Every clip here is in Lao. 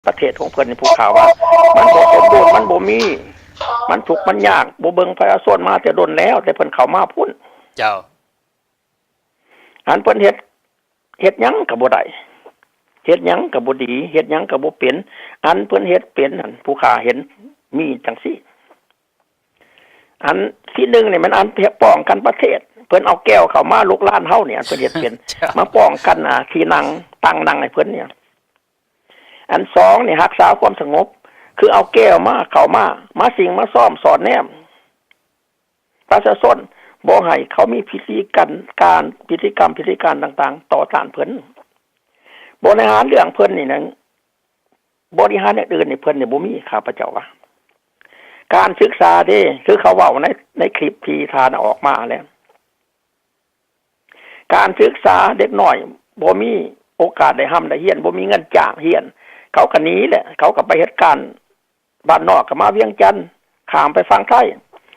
ປະເທດຂອງເພິ່ນນີ້ ຜູ້ຂ່າວວ່າ ມັນບໍ່ສົມບູນ ມັນບໍ່ມີ ມັນທຸກມັນຍາກ ບໍ່ເບິ່ງປະຊາຊົນມາແຕ່ດົນແລ້ວ ແຕ່ເພິ່ນເຂົ້າມາພຸ້ນ. ເຈົ້າ. ອັນເພິ່ນເຮັດ ເຮັດຫຍັງກໍບໍ່ໄດ້ ເຮັດຫຍັງກໍບໍ່ດີ ເຮັດຫຍັງກໍບໍ່ເປັນ ອັນເພິ່ນເຮັດເປັນຫັ້ນ ຜູ້ຂ້າເຫັນມີຈັ່ງຊີ້. ອັນທີໜຶ່ງນີ້ແມ່ນອັນປ້ອງກັນປະເທດ ເພິ່ນເອົາແກ້ວເຂົ້າມາລຸກລານເຮົານີ້ ອັນເພິ່ນເຮັດເປັນ ເຈົ້າ ມາປ້ອງກັນ ອ່າ ທີ່ນັ່ງ ຕັ່ງນັ່ງໃຫ້ເພິ່ນນີ້. ອັນສອງນີ້ຮັກສາຄວາມສະຫງົບ ຄືເອົາແກ້ວມາ ເຂົ້າມາ ມາສິ່ງມາຊ້ອມສອດແນມປະຊາຊົນ ບໍ່ໃຫ້ເຂົາມີພິທີການ ການ ພິທີກຳ ພິທີການຕ່າງໆ ຕໍ່ຕ້ານເພິ່ນ ບໍລິຫານເລື່ອງເພິ່ນນີ້ນະ ບໍລິຫານຢ່າງອື່ນນີ້ເພິ່ນນີ້ບໍ່ມີ ຂ້າພະເຈົ້າວ່າ. ການສຶກສາເດ້ ຄືເຂົາເວົ້າໃນ ໃນຄລິບທີ່ທ່ານເອົາອອກມາແລ້ວ ການສຶກສາເດັກນ້ອຍບໍ່ມີໂອກາດໄດ້ຮ່ຳໄດ້ຮຽນ ບໍ່ມີເງິນຈ້າງຮຽນ ເຂົາກໍໜີແຫຼະ ເຂົາກໍໄປເຮັດການບ້ານນອກ ກໍມາວຽງຈັນ ຂ້າມໄປຝັ່ງໄທ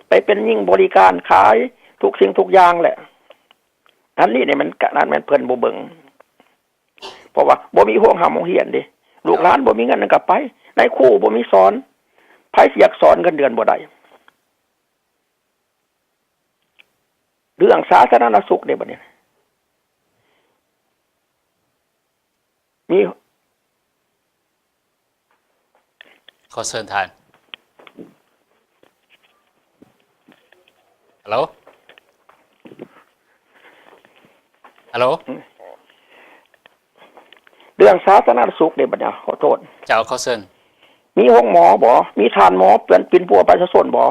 ໄປເປັນຍິງບໍລິການຂາຍທຸກສິ່ງທຸກຢ່າງແຫຼະ. ອັນນີ້ນີ້ມັນກະນັ້ນແມ່ນເພິ່ນບໍ່ເບິ່ງ ເພາະວ່າບໍ່ມີໂຮງຮ່ຳໂຮງຮຽນເດ້ ລູກຫຼານບໍ່ມີເງິນນັ້ນກໍໄປ ນາຍຄູບໍ່ມີສອນ ໃຜຊິຢາກສອນ ເງິນເດືອນບໍ່ໄດ້. ເລື່ອງສາທາລະນະສຸກເດ້ບັດນີ້ ມີ ຂໍເຊີນທ່ານ. ຮັລໂຫຼ ຮັລໂຫຼ ເລື່ອງສາທາລະນະສຸກເດ້ບັດນີ້ ຂໍໂທດ ເຈົ້າ ຂໍເຊີນ. ມີໂຮງໝໍບໍ່? ມີທ່ານໝໍເປັນປິ່ນປົວປະຊາຊົນບໍ່?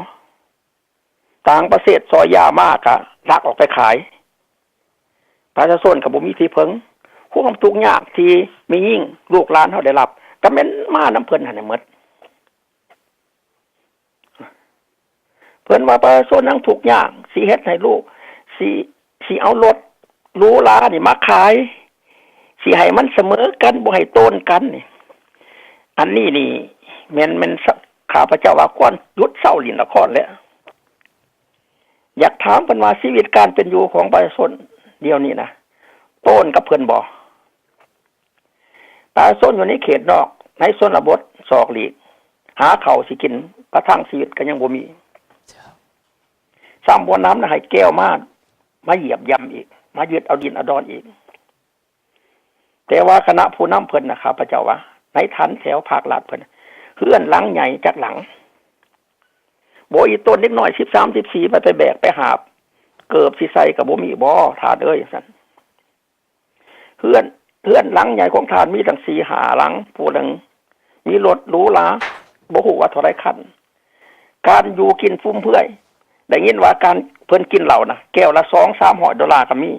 ຕ່າງປະເທດຊອຍຢາມາກະລັກອອກໄປຂາຍ ປະຊາຊົນກໍບໍ່ມີທີ່ເພິ່ງ ຄວາມທຸກຍາກທີ່ແມ່ຍິງລູກຫຼານເຮົາໄດ້ຮັບ ກໍແມ່ນມານຳເພິ່ນຫັ້ນແຫຼະໝົດ. ເພິ່ນວ່າປະຊາຊົນຍັງທຸກຍາກ ຊິເຮັດໃຫ້ລູກ ຊິ ຊິເອົາລົດຫຼູຫຼານີ້ມາຂາຍ ຊິໃຫ້ມັນສະເໝີກັນ ບໍ່ໃຫ້ໂຕນກັນນີ້ ອັນນີ້ນີ້ແມ່ນ ແມ່ນ ຂ້າພະເຈົ້າວ່າຄວນຢຸດເຊົາຫຼິ້ນລະຄອນແລ້ວ. ຢາກຖາມເພິ່ນວ່າ ຊີວິດການເປັນຢູ່ຂອງປະຊາຊົນດຽວນີ້ນະ ໂຕນກັບເພິ່ນບໍ່? ປະຊາຊົນຢູ່ໃນເຂດນອກ ໃນຊົນນະບົດ ສອກຫຼີກ ຫາເຂົ້າຊິກິນ ປະທັງຊີວິດກໍຍັງບໍ່ມີ ຊ້ຳບໍ່ໜຳນະ ໃຫ້ແກ້ວມາ ມາຢຽບຢໍ້າອີກ ມາຍຶດເອົາດິນເອົາດອນອີກ. ແຕ່ວ່າຄະນະຜູ້ນຳເພິ່ນນະ ຂ້າພະເຈົ້າວ່າ ໃນຖັນແຖວພາກລັດເພິ່ນ ເຮືອນຫຼັງໃຫຍ່ຈັກຫຼັງ ບໍ່ອີ່ຕົນເດັກນ້ອຍສິບສາມ ສິບສີ່ ໄປ ໄປແບກໄປຫາບ ເກີບຊິໃສ່ກໍບໍ່ມີບໍ່ ທ່ານເອີຍ ວ່າຊັ້ນ. ເຮືອນ ເຮືອນຫຼັງໃຫຍ່ຂອງທ່ານມີຕັ້ງສີ່ຫ້າຫຼັງ ຜູ້ໜຶ່ງມີລົດຫຼູຫຼາ ບໍ່ຮູ້ວ່າເທົ່າໃດຄັນ ການຢູ່ກິນຟຸມເຟືອຍ ໄດ້ຍິນວ່າການເພິ່ນກິນເຫຼົ້ານະ ແກ້ວລະສອງສາມຮ້ອຍໂດລາກໍມີ.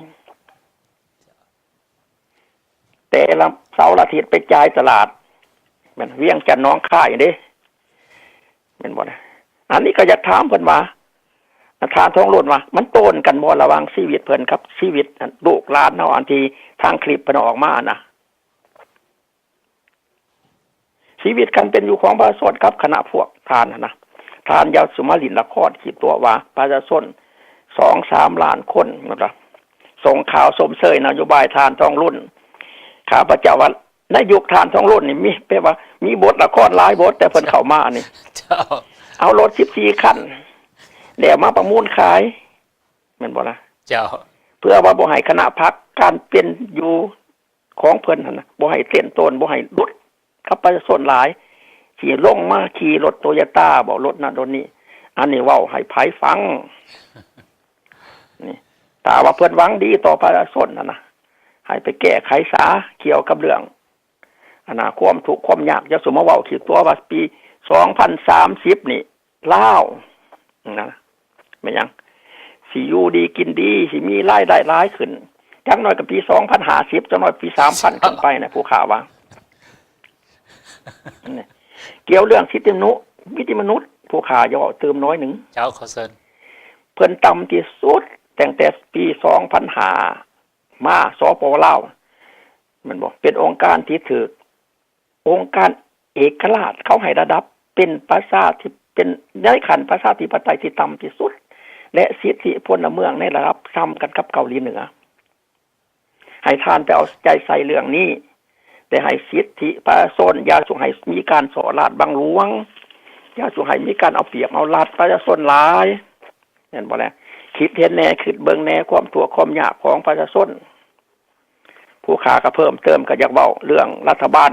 ແຕ່ລະເສົາລະອາທິດໄປຈ່າຍຕະຫຼາດ ແມ່ນວຽງຈັນ ໜອງຄາຍເດ້ ແມ່ນບໍ່ນະ? ອັນນີ້ກໍຢາກຖາມເພິ່ນວ່າ ທ່ານທອງລຸນວ່າ ມັນໂຕນກັນບໍ່ລະຫວ່າງຊີວິດເພິ່ນກັບຊີວິດ ອັນ ລູກຫຼານເຮົາ ອັນທີ່ທາງຄລິບເພິ່ນເອົາອອກມານະ? ຊີວິດການເປັນຢູ່ຂອງປະຊາຊົນກັບຄະນະພວກທ່ານຫັ້ນນະ ທ່ານຢ່າສຸມາຫຼິ້ນລະຄອນ ຄິດຕົວວ່າປະຊາຊົນສອງສາມລ້ານຄົນ ແມ່ນບໍ່? ສົ່ງຂ່າວຊົມເຊີຍນະໂຍບາຍທ່ານທອງລຸນ ຂ້າພະເຈົ້າວ່າໃນຍຸກທ່ານທອງລຸນນີ້ມີ ແປວ່າມີບົດລະຄອນຫຼາຍບົດ ແຕ່ເພິ່ນເຂົ້າມານີ້ ເຈົ້າ ເອົາລົດສິບສີ່ຄັນ ແລ້ວມາປະມູນຂາຍ ແມ່ນບໍ່ລະ? ເຈົ້າ ເພື່ອວ່າບໍ່ໃຫ້ຄະນະພັກ ການເປັນຢູ່ ຂອງເພິ່ນຫັ້ນນະ ບໍ່ໃຫ້ເຕັ້ນໂຕນ ບໍ່ໃຫ້ຫຼຸດກັບປະຊາຊົນຫຼາຍ ຊິລົງມາຂີ່ລົດໂຕໂຍຕ້າບໍ ລົດນັ້ນລົດນີ້ ອັນນີ້ເວົ້າໃຫ້ໃຜຟັງ ນີ້ ຖ້າວ່າເພິ່ນຫວັງດີຕໍ່ປະຊາຊົນຫັ້ນນະ ໃຫ້ໄປແກ້ໄຂສາ ກ່ຽວກັບເລື່ອງ ອັນນະ ຄວາມທຸກຄວາມຍາກ ຢ່າສຸມາເວົ້າ ຄິດຕົວວ່າປີສອງພັນສາມສິບນີ້ ລາວນະ ແມ່ນຫຍັງ ຊິຢູ່ດີກິນດີ ຊິມີລາຍໄດ້ຫຼາຍຂຶ້ນ ຢ່າງໜ້ອຍກໍປີສອງພັນຫ້າສິບ ຢ່າງໜ້ອຍປີສາມພັນຂຶ້ນໄປນະ ຜູ້ຂ້າວ່າ ກ່ຽວເລື່ອງສິດທິມະນຸ ສິດທິມະນຸດ ຜູ້ຂ້າຢາກເວົ້າຕື່ມໜ້ອຍໜຶ່ງ ເຈົ້າ ຂໍເຊີນ ເພິ່ນຕ່ຳທີ່ສຸດຕັ້ງແຕ່ປີສອງພັນຫ້າມາ ສປປ ລາວ ແມ່ນບໍ່ ເປັນອົງການທີ່ຖືກ ອົງການເອກະລາດ ເຂົາໃຫ້ລະດັບເປັນປະຊາທິ ເປັນໃນຂັ້ນປະຊາທິປະໄຕທີ່ຕ່ຳທີ່ສຸດ ແລະ ສິດທິພົນລະເມືອງໃນລະດັບສ່ຳກັນກັບເກົາຫຼີເໜືອ. ໃຫ້ທ່ານໄປເອົາໃຈໃສ່ເລື່ອງນີ້. ດ້ໃຫ້ສິດທິປະຊາຊົນ, ຢ່າສູ່ໃຫ້ມີການສໍ້ລາດບັງຫຼວງ, ຢ່າສູ່ໃຫ້ມີການເອົາປຽບເອົາລັດປະຊາຊົນຫຼາຍ, ແມ່ນບໍ່ແລະ? ຄິດເຫັນແດ່, ຄິດເບິ່ງແດ່ຄວາມທຸກຄວາມຍາກຂອງປະຊາຊົນ. ຜູ້ຂ້າກໍເພີ່ມເຕີມ ກໍຢາກເວົ້າເລື່ອງລັດຖະບານ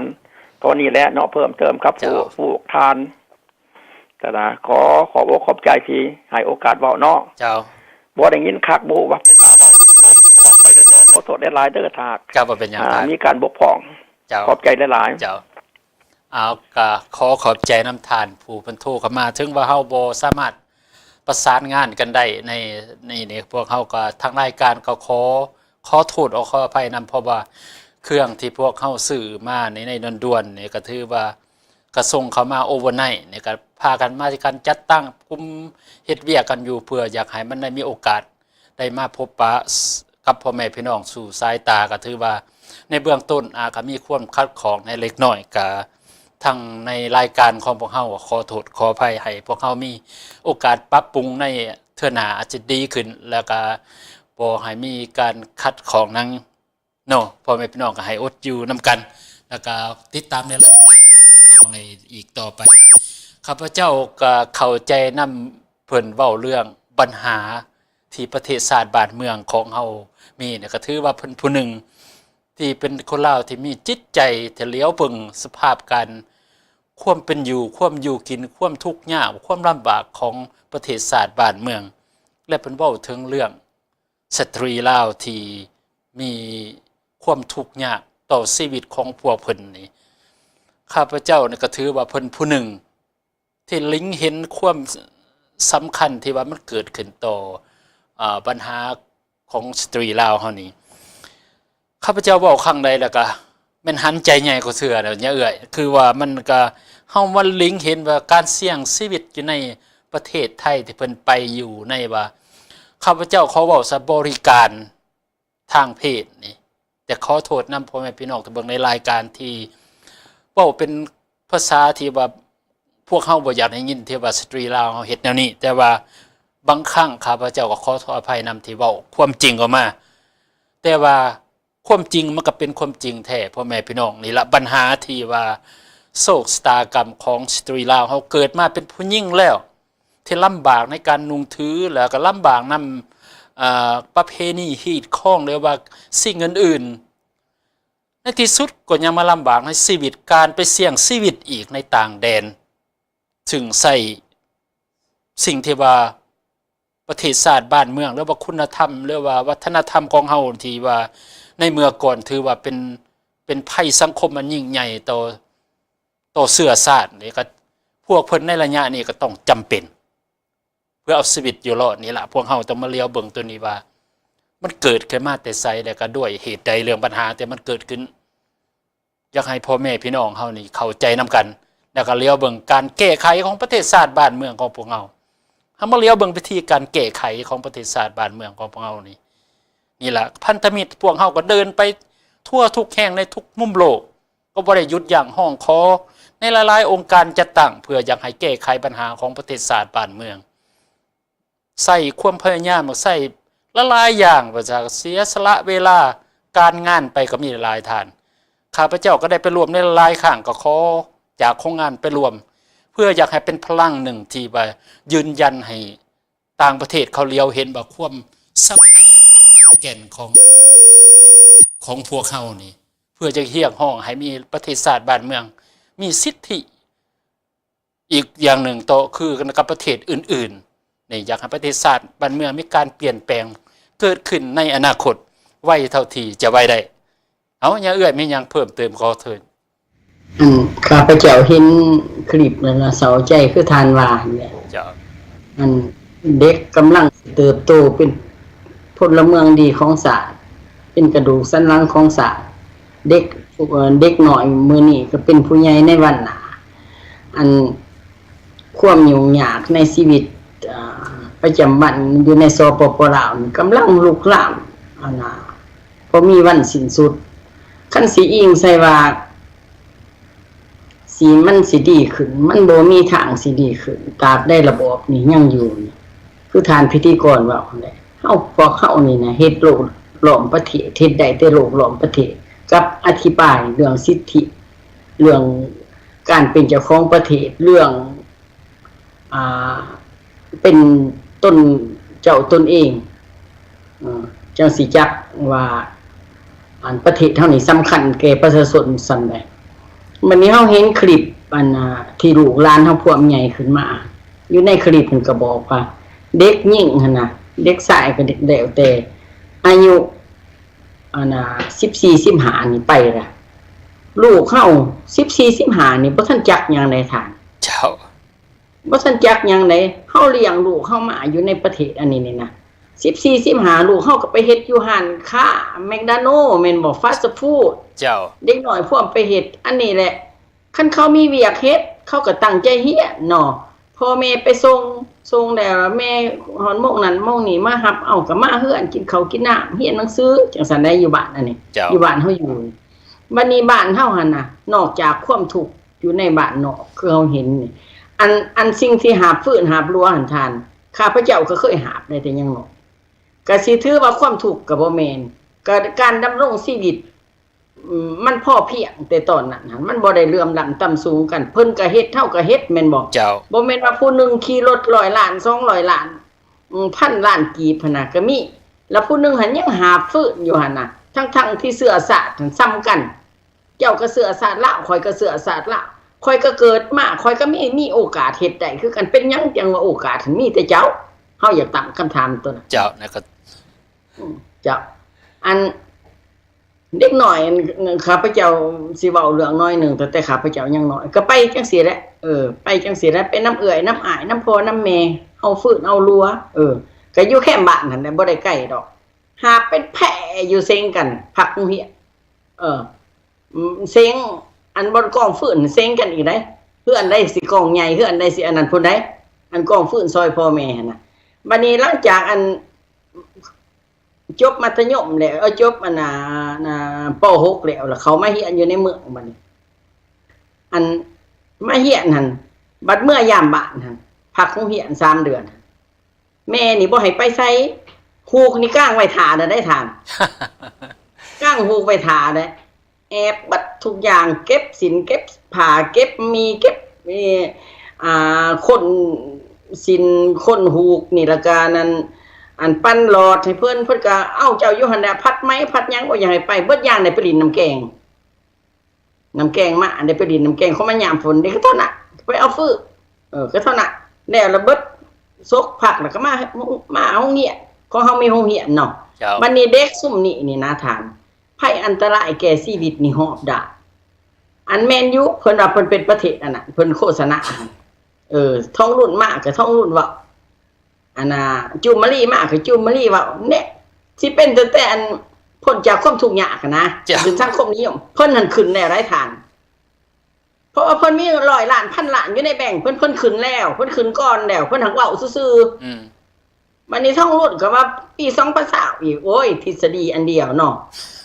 ຕອນນີ້ແຫຼະເນາະ, ເພີ່ມເຕີມກັບຜູ້ ເຈົ້າ ຜູ້ທ່ານ. ກໍນະ ຂໍຂອບອົກຂອບໃຈທີ່ໃຫ້ໂອກາດເວົ້າເນາະ. ເຈົ້າ. ບໍ່ໄດ້ຍິນຄັກ, ບໍ່ຮູ້ວ່າຜູ້ຂ້າເວົ້າ. ຂໍໂທດຫຼາຍໆເດີ ຖ້າຫາກ ເຈົ້າ ບໍ່ເປັນຫຍັງ ອ່າ ທ່ານ ມີການບົກຜ່ອງ. ເຈົ້າ. ຂອບໃຈຫຼາຍໆ. ເຈົ້າ. ເອົາ ກໍຂໍຂອບໃຈນຳທ່ານຜູ້ເພິ່ນໂທເຂົ້າມາ. ເຖິງວ່າເຮົາບໍ່ສາມາດປະສານງານກັນໄດ້ໃນ ໃນ ໃນ ພວກເຮົາກໍ ທາງລາຍການກໍຂໍ ຂໍໂທດ ຂໍອະໄພນຳ, ເພາະວ່າເຄື່ອງທີ່ພວກເຮົາຊື້ມາໃນ ໃນດ່ວນໆນີ້ ກໍຖືວ່າ ກໍສົ່ງເຂົ້າມາໂອເວີໄນນີ້ ກໍພາກັນມາ ການຈັດຕັ້ງກຸ່ມເຮັດວຽກກັນຢູ່ ເພື່ອຢາກໃຫ້ມັນໄດ້ມີໂອກາດໄດ້ມາພົບປະກັບພໍ່ແມ່ພີ່ນ້ອງສູ່ສາຍຕາ. ກໍຖືວ່າໃນເບື້ອງຕົ້ນ ອາ ກໍມີຄວາມຂັດຂ້ອງໃນເລັກນ້ອຍ, ກໍທາງໃນລາຍການຂອງພວກເຮົາຂໍໂທດຂໍອະໄພ ໃຫ້ພວກເຮົາມີໂອກາດປັບປຸງໃນເທື່ອໜ້າອາດຈະດີຂຶ້ນ, ແລ້ວກໍບໍ່ໃຫ້ມີການຂັດຂ້ອງຫຍັງ ເນາະ. ພໍ່ແມ່ພີ່ນ້ອງກໍໃຫ້ອົດຢູ່ນຳກັນ ແລ້ວກໍຕິດຕາມໃນລາຍການຂອງພວກເຮົາໃນອີກຕໍ່ໄປ. ຂ້າພະເຈົ້າກໍເຂົ້າໃຈນຳເພິ່ນເວົ້າເລື່ອງບັນຫາທີ່ປະເທດຊາດບ້ານເມືອງຂອງເຮົາມີນະ, ກໍຖືວ່າເພິ່ນຜູ້ໜຶ່ງທີ່ເປັນຄົນລາວທີ່ມີຈິດໃຈທີ່ຫຼຽວເບິ່ງສະພາບການ ຄວາມເປັນຢູ່ ຄວາມຢູ່ກິນ ຄວາມທຸກຍາກ ຄວາມລຳບາກຂອງປະເທດຊາດບ້ານເມືອງ ແລະ ເພິ່ນເວົ້າເຖິງເລື່ອງ ສະຕຣີລາວທີ່ມີຄວາມທຸກຍາກຕໍ່ຊີວິດຂອງພວກເພິ່ນນີ້, ຂ້າພະເຈົ້ານີ້ກໍຖືວ່າເພິ່ນຜູ້ໜຶ່ງທີ່ເລັງເຫັນຄວາມສຳຄັນທີ່ວ່າມັນເກີດຂຶ້ນຕໍ່ ອາ ບັນຫາຂອງສະຕຣີລາວເຮົານີ້. ຂ້າພະເຈົ້າເວົ້າຄັ້ງໃດແລ້ວກະແມ່ນຫັນໃຈໃຫຍ່ກວ່າເທື່ອແລ້ວ ຍາເອື້ອຍ. ຄືວ່າມັນກະ ເຮົາມາເລັງເຫັນວ່າການສ່ຽງຊີວິດຢູ່ໃນປະເທດໄທທີ່ເພິ່ນໄປຢູ່ໃນວ່າ ຂ້າພະເຈົ້າຂໍເວົ້າສະ ບໍລິການທາງເພດນີ້, ແຕ່ຂໍໂທດນຳພໍ່ແມ່ພີ່ນ້ອງທີ່ເບິ່ງໃນລາຍການທີ່ເວົ້າເປັນພາສາທີ່ວ່າພວກເຮົາບໍ່ຢາກໄດ້ຍິນ ທີ່ວ່າສະຕຣີລາວເຮົາເຮັດແນວນີ້, ແຕ່ວ່າບາງຄັ້ງຂ້າພະເຈົ້າກໍຂໍໂທດອະໄພນຳທີ່ເວົ້າຄວາມຈິງອອກມາ, ແຕ່ວ່າ ຄວາມຈິງມັນກໍເປັນຄວາມຈິງແທ້ ພໍ່ແມ່ພີ່ນ້ອງ. ນີ້ລະບັນຫາທີ່ວ່າໂຊກຊະຕາກຳຂອງສະຕຣີລາວເຮົາ ເກີດມາເປັນຜູ້ຍິງແລ້ວ ທີ່ລຳບາກໃນການນຸ່ງຖື ແລ້ວກໍລຳບາກນຳ ເອີ່ ປະເພນີຮີດຄອງ ຫຼືວ່າສິ່ງອື່ນໆ, ໃນທີ່ສຸດກໍຍັງມາລຳບາກໃນຊີວິດ ການໄປສ່ຽງຊີວິດອີກໃນຕ່າງແດນ ຊຶ່ງໃຊ້ສິ່ງທີ່ວ່າ ປະເທດຊາດບ້ານເມືອງ ຫຼືວ່າຄຸນນະທຳ ຫຼືວ່າວັດທະນະທຳຂອງເຮົາ ທີ່ວ່າໃນເມື່ອກ່ອນຖືວ່າເປັນ ເປັນໄພສັງຄົມອັນຍິ່ງໃຫຍ່ຕໍ່ ຕໍ່ເຊື້ອຊາດນີ້, ກໍພວກເພິ່ນໃນໄລຍະນີ້ກໍຕ້ອງຈຳເປັນ ເພື່ອເອົາຊີວິດຢູ່ລອດນີ້ລະ. ພວກເຮົາຕ້ອງມາຫຼຽວເບິ່ງໂຕນີ້ວ່າ ມັນເກີດຂຶ້ນມາແຕ່ໃສ ແລະ ກໍດ້ວຍເຫດໃດ ເລື່ອງບັນຫາທີ່ມັນເກີດຂຶ້ນ. ຢາກໃຫ້ພໍ່ແມ່ພີ່ນ້ອງເຮົານີ້ເຂົ້າໃຈນຳກັນ ແລ້ວກໍຫຼຽວເບິ່ງການແກ້ໄຂຂອງປະເທດຊາດບ້ານເມືອງຂອງພວກເຮົາ. ເຮົາມາຫຼຽວເບິ່ງວິທີການແກ້ໄຂຂອງປະເທດຊາດບ້ານເມືອງຂອງພວກເຮົານີ້. ນີ້ລະ ພັນທະມິດພວກເຮົາກໍເດີນໄປທົ່ວທຸກແຫ່ງໃນທຸກມຸມໂລກ, ກໍບໍ່ໄດ້ຢຸດຢັ້ງຮ້ອງຂໍໃນຫຼາຍໆອົງການຈັດຕັ້ງ ເພື່ອຢາກໃຫ້ແກ້ໄຂບັນຫາຂອງປະເທດຊາດບ້ານເມືອງ. ໃຊ້ຄວາມພະຍາຍາມ ໃຊ້ຫຼາຍໆຢ່າງ ວ່າຈະເສຍສະຫຼະເວລາການງານໄປກໍມີຫຼາຍໆທ່ານ. ຂ້າພະເຈົ້າກໍໄດ້ໄປຮ່ວມໃນຫຼາຍໆຄັ້ງ, ກໍຂໍຈາກໂຄງງານໄປຮ່ວມ ເພື່ອຢາກໃຫ້ເປັນພະລັງໜຶ່ງທີ່ວ່າຢືນຢັນໃຫ້ຕ່າງປະເທດເຂົາຫຼຽວເຫັນວ່າຄວາມສາມັກຄີ ຄວາມແກ່ນຂອງ ຂອງພວກເຮົານີ້, ເພື່ອຈະຮຽກຮ້ອງໃຫ້ມີປະເທດຊາດບ້ານເມືອງ ມີສິດທິ ອີກຢ່າງໜຶ່ງຕໍ່ຄືກັນກັບປະເທດອື່ນໆນີ້, ຢາກໃຫ້ປະເທດຊາດບ້ານເມືອງມີການປ່ຽນແປງເກີດຂຶ້ນໃນອະນາຄົດໄວເທົ່າທີ່ຈະໄວໄດ້. ເອົາ ຍາເອື້ອຍມີຫຍັງເພີ່ມເຕີມຂໍເຊີນ. ອັນ ຂ້າພະເຈົ້າເຫັນຄລິບແລ້ວນະ ເສົ້າໃຈຄືທ່ານວ່າຫັ້ນແຫຼະ. ເຈົ້າ. ອັນ ເດັກກຳລັງເຕີບໂຕເປັນພົນລະເມືອງດີຂອງຊາດ, ເປັນກະດູກສັນຫຼັງຂອງຊາດ. ເດັກ ເອີ່ ເດັກນ້ອຍມື້ນີ້ກໍເປັນຜູ້ໃຫຍ່ໃນວັນໜ້າ. ອັນ ຄວາມຫຍຸ້ງຍາກໃນຊີວິດ ເອີ່ ປະຈຳວັນຢູ່ໃນ ສປປ ລາວນີ້ ກຳລັງລຸກລາມ ອັນນະ ບໍ່ມີວັນສິ້ນສຸດ. ຄັນຊິອີງໃສ່ວ່າ ຊິ ມັນຊິດີຂຶ້ນ, ມັນບໍ່ມີທາງຊິດີຂຶ້ນ ຕາບໃດລະບອບນີ້ຍັງຢູ່ນີ້. ຄືທ່ານພິທີກອນເວົ້າຫັ້ນແຫຼະ, ເຮົາ ພວກເຮົານີ້ນະ ເຮັດໂລກລ້ອມປະເທດ, ເຮັດໄດ້ແຕ່ໂລກລ້ອມປະເທດ. ກັບອະທິບາຍເລື່ອງສິດທິ ເລື່ອງການເປັນເຈົ້າຂອງປະເທດ ເລື່ອງ ອ່າ ເປັນຕົນເຈົ້າຕົນເອງ ເອີ ຈັ່ງຊິຈັກວ່າ ອັນ ປະເທດເຮົານີ້ສຳຄັນແກ່ປະຊາຊົນສ່ຳໃດ. ບັດນີ້ເຮົາເຫັນຄລິບ ອັນ ອ່າ ທີ່ລູກຫຼານເຮົາພວມໃຫຍ່ຂຶ້ນມາ ຢູ່ໃນຄລິບເພິ່ນກໍບອກວ່າ ເດັກຍິງຫັ້ນນະ ເດັກຊາຍກໍແລ້ວແຕ່ ອາຍຸ ອັນນ່າ ສິບສີ່ ສິບຫ້ານີ້ໄປລະ ລູກເຮົາ ສິບສີ່ ສິບຫ້ານີ້ບໍ່ທັນຈັກຫຍັງໃດທ່ານ. ເຈົ້າ. ບໍ່ທັນຈັກຫຍັງໃດ ເຮົາລ້ຽງລູກເຮົາມາຢູ່ໃນປະເທດອັນນີ້ນີ້ນະ ສິບສີ່ ສິບຫ້າ ລູກເຮົາກໍໄປເຮັດຢູ່ຮ້ານຄ້າແມັກດາໂນ ແມ່ນບໍ່? ຟາສຟູດ. ເຈົ້າ. ເດັກນ້ອຍພວມໄປເຮັດ ອັນນີ້ແຫຼະ ຄັນເຂົາມີວຽກເຮັດ ເຂົາກໍຕັ້ງໃຈຮຽນເນາະ ພໍ່ແມ່ໄປສົ່ງ ສົ່ງແລ້ວແມ່ຮອດໂມງນັ້ນໂມງນີ້ມາຮັບເອົາ ກໍມາເຮືອນກິນເຂົ້າກິນນ້ຳ ຮຽນໜັງສື ຈັ່ງຊັ້ນໃດ ຢູ່ບ້ານອັນນີ້. ເຈົ້າ. ຢູ່ບ້ານເຮົາຢູ່ ບັດນີ້ບ້ານເຮົາຫັ້ນນະ ນອກຈາກຄວາມທຸກຢູ່ໃນບ້ານນອກ ຄືເຮົາເຫັນນີ້ ອັນ ອັນສິ່ງທີ່ຫາບຟື້ນຫາບລົວຫັ້ນທ່ານ ຂ້າພະເຈົ້າກໍເຄີຍຫາບໄດ້ແຕ່ຍັງນ້ອຍ ກໍຊິຖືວ່າຄວາມທຸກກໍບໍ່ແມ່ນ ກໍການດຳລົງຊີວິດ ອືມ ມັນພໍພຽງແຕ່ຕອນນັ້ນຫັ້ນ ມັນບໍ່ໄດ້ເຫຼື່ອມລ້ຳຕ່ຳສູງກັນ ເພິ່ນກໍເຮັດ ເຮົາກໍເຮັດ ແມ່ນບໍ່? ເຈົ້າ. ບໍ່ແມ່ນວ່າຜູ້ໜຶ່ງຂີ່ລົດຮ້ອຍລ້ານ ສອງຮ້ອຍລ້ານ ອືມ ພັນລ້ານກີບຫັ້ນນະ ກໍມີ ແລ້ວຜູ້ໜຶ່ງຫັ້ນຍັງຫາບຟື້ນຢູ່ຫັ້ນນະ ທັງໆທີ່ເຊື້ອຊາດຫັ້ນສ່ຳກັນ ເຈົ້າກໍເຊື້ອຊາດລາວ ຂ້ອຍກໍເຊື້ອຊາດລາວ ຂ້ອຍກໍເກີດມາ ຂ້ອຍກໍມີ ມີໂອກາດເຮັດໄດ້ຄືກັນ ເປັນຫຍັງຈັ່ງວ່າໂອກາດຫັ້ນມີແຕ່ເຈົ້າ? ເຮົາຢາກຕັ້ງຄຳຖາມຕົວນັ້ນ. ເຈົ້າ ນະ ອືມ ເຈົ້າ ອັນ ເດັກນ້ອຍ ຂ້າພະເຈົ້າຊິເວົ້າເລື່ອງໜ້ອຍໜຶ່ງ ຕັ້ງແຕ່ຂ້າພະເຈົ້າຍັງນ້ອຍ ກໍໄປຈັ່ງຊີ້ແຫຼະ ເອີ ໄປຈັ່ງຊີ້ແຫຼະ ໄປນຳເອື້ອຍນຳອ້າຍ ນຳພໍ່ນຳແມ່ ເອົາຟື້ນເອົາລົວ ເອີ ກໍຢູ່ແຄມບ້ານຫັ້ນແຫຼະ ບໍ່ໄດ້ໄກດອກ ຫາບເປັນແພຢູ່ເສັງກັນ ພັກໂຮງຮຽນ ເອີ ເສັງ ອັນບ່ອນກອງຟື້ນເສັງກັນອີກໃດ ເຮືອນໃດຊິກອງໃຫຍ່ ເຮືອນໃດຊິອັນນັ້ນພຸ້ນໃດ ອັນກອງຟື້ນຊ່ອຍພໍ່ແມ່ຫັ້ນນະ. ບັດນີ້ຫຼັງຈາກອັນ ຈົບມັດທະຍົມແລ້ວ ເອີ ຈົບອັນນ່າ ປ.ຫົກ ແລ້ວ ແລ້ວເຂົ້າມາຮຽນຢູ່ໃນເມືອງ ບັດນີ້ ອັນມາຮຽນຫັ້ນ ບັດເມືອຍາມບ້ານຫັ້ນ ພັກໂຮງຮຽນສາມເດືອນ ແມ່ນີ້ບໍ່ໃຫ້ໄປໃສ ຮູກນີ້ກາງໄວ້ຖ້າແລ້ວໄດ໋ທ່ານ ກາງຮູກໄວ້ຖ້າແລ້ວ ແອບເບິດທຸກຢ່າງ ເກັບສິນ ເກັບຜ້າ ເກັບໝີ່ ເກັບ ເອີ ອ່າ ຄົ້ນສິນ ຄົ້ນຮູກນີ້ ແລ້ວກະນັ້ນ ອັນ ປັ່ນຫຼອດໃຫ້ເພິ່ນ ເພິ່ນກະເອົາເຈົ້າຢູ່ຫັ້ນແຫຼະ ຜັດໄໝ ຜັດຫຍັງ ບໍ່ຢາກໃຫ້ໄປ ເບິດຢ່າງ ໄດ້ໄປຫຼິ້ນນ້ຳແກ່ງ ນ້ຳແກ່ງມາ ໄດ້ໄປຫຼິ້ນນ້ຳແກ່ງ ເຂົ້າມາຍາມຝົນ ເດັກກໍເທົ່ານັ້ນ ໄປເອົາຟືນ ເອີ ກໍເທົ່ານັ້ນ ແລ້ວລະເບິດ ສົກພັກ ແລ້ວກໍມາ ມາໂຮງຮຽນ ຂອງເຮົາມີໂຮງຮຽນເນາະ. ເຈົ້າ. ບັດນີ້ເດັກຊຸມນີ້ນີ້ນະທ່ານ ໄພອັນຕະລາຍແກ່ຊີວິດນີ້ຮອບດ້ານ ອັນແມ່ນຢູ່ ເພິ່ນວ່າເພິ່ນເປັນປະເທດອັນນັ້ນ ເພິ່ນໂຄສະນາ ເອີ ທອງລຸນມາກໍທອງລຸນເວົ້າ ອັນນ່າ ຈູມມະລີມາກໍຈູມມະລີເວົ້າ ເນາະ ຊິເປັນຕັ້ງແຕ່ອັນພົ້ນຈາກຄວາມທຸກຍາກຫັ້ນນະ ເຈົ້າ ຂຶ້ນສັງຄົມນິຍົມ ເພິ່ນຫັ້ນຂຶ້ນແລ້ວໄດ໋ທ່ານ ເພາະວ່າເພິ່ນມີຮ້ອຍລ້ານ ພັນລ້ານຢູ່ໃນແບັງ ເພິ່ນ ເພິ່ນຂຶ້ນແລ້ວ ເພິ່ນຂຶ້ນກ່ອນແລ້ວ ເພິ່ນຫາກເວົ້າຊື່ໆ ອືມ ບັດນີ້ທອງລຸນກໍວ່າປີສອງພັນຊາວອີກ ໂອ້ຍ ທິດສະດີອັນດຽວເນາະ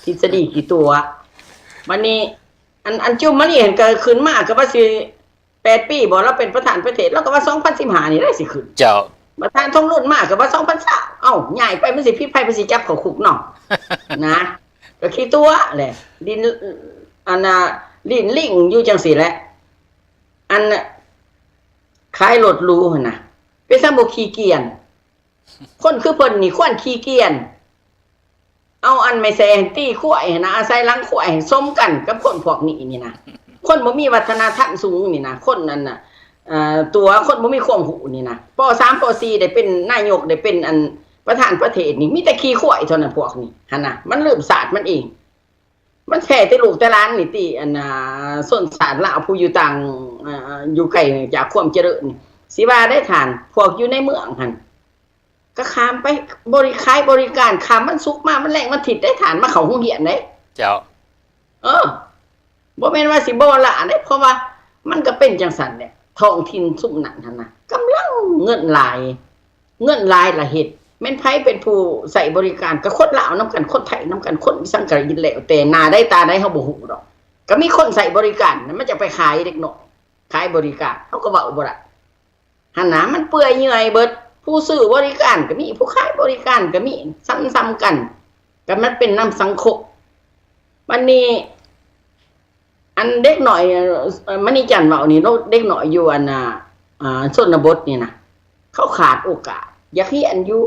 ທິດສະດີຂີ້ຕົວະ ບັດນີ້ ອັນ ອັນຈູມມະລີຫັ້ນກໍຂຶ້ນມາກໍວ່າຊິ ແປດປີບໍ່ ລາວເປັນປະທານປະເທດ ລາວກໍວ່າສອງພັນສິບຫ້ານີ້ແຫຼະຊິຂຶ້ນ ເຈົ້າ ປະທານທອງລຸນມາກໍວ່າສອງພັນຊາວ ເອົ້າ ຍ້າຍໄປມັນຊິຜິດໃຜ ມັນຊິຈັບເຂົ້າຄຸກເນາະ ນະ ກໍຂີ້ຕົວະແຫຼະ ຫຼິ້ນ ອັນນ່າ ຫຼິ້ນລິງຢູ່ຈັ່ງຊີ້ແຫຼະ ອັນ ຂາຍລົດຫຼູຫັ້ນນະ ເປັນຫຍັງບໍ່ຂີ້ກ່ຽນ ຄົນຄືເພິ່ນນີ້ຄວນຂີ້ກ່ຽນ ເອົາອັນໄມ້ແຊຕີຄວາຍຫັ້ນນະ ອາໄສຫຼັງຄວາຍ ສົມກັນກັບຄົນພວກນີ້ນີ້ນະ ຄົນບໍ່ມີວັດທະນະທຳສູງນີ້ນະ ຄົນນັ້ນນະ ເອີ ຕົວະຄົນບໍ່ມີຄວາມຮູ້ນີ້ນະ ປໍສາມ ປໍສີ່ ໄດ້ເປັນນາຍົກ ໄດ້ເປັນອັນປະທານປະເທດນີ້ ມີແຕ່ຂີ້ຄວາຍເທົ່ານັ້ນພວກນີ້ຫັ້ນນະ ມັນລືມຊາດມັນເອງ ມັນແຜ່ແຕ່ລູກແຕ່ຫຼານນີ້ຕິ ອັນນ່າ ຊົນຊາດລາວຜູ້ຢູ່ຕ່າງ ເອີ ຢູ່ໄກຈາກຄວາມຈະເລີນນີ້ ຊິວ່າໄດ້ທ່ານ ພວກຢູ່ໃນເມືອງຫັ້ນ ກໍຂ້າມໄປບໍລິ ຂາຍບໍລິການ ຂ້າມວັນສຸກມາວັນແລງວັນທິດໄດ້ທ່ານ ມາເຂົ້າໂຮງຮຽນເດ້ ເຈົ້າ ເອີ ບໍ່ແມ່ນວ່າຊິບໍ່ລ້າເດ້ ເພາະວ່າມັນກໍເປັນຈັ່ງຊັ້ນແຫຼະ ທ້ອງຖິ່ນຊຸມນັ້ນຫັ້ນນະ ກຳລັງເງິນຫຼາຍ ເງິນຫຼາຍລະເຮັດ ແມ່ນໃຜເປັນຜູ້ໃຊ້ບໍລິການ ກໍຄົນລາວນຳກັນ ຄົນໄທນຳກັນ ຄົນອີ່ສັງກໍແລ້ວແຕ່ ໜ້າໃດຕາໃດເຮົາບໍ່ຮູ້ດອກ ກໍມີຄົນໃຊ້ບໍລິການ ມັນຈະໄປຂາຍເດັກນ້ອຍ ຂາຍບໍລິການ ເຮົາກໍເວົ້າບໍ່ໄດ້ ຫັ້ນນະ ມັນເປື່ອຍເຫຍື່ອຍເບິດ ຜູ້ຊື້ບໍລິການກໍມີ ຜູ້ຂາຍບໍລິການກໍມີ ສ່ຳໆກັນ ກໍມັນເປັນນຳສັງຄົມ ບັດນີ້ ອັນເດັກນ້ອຍ ເອີ່ ມະນີຈັນເວົ້ານີ້ເນາະ ເດັກນ້ອຍຢູ່ອັນນ່າ ອ່າ ຊົນນະບົດນີ້ນະ ເຂົາຂາດໂອກາດ ຢາກຮຽນຢູ່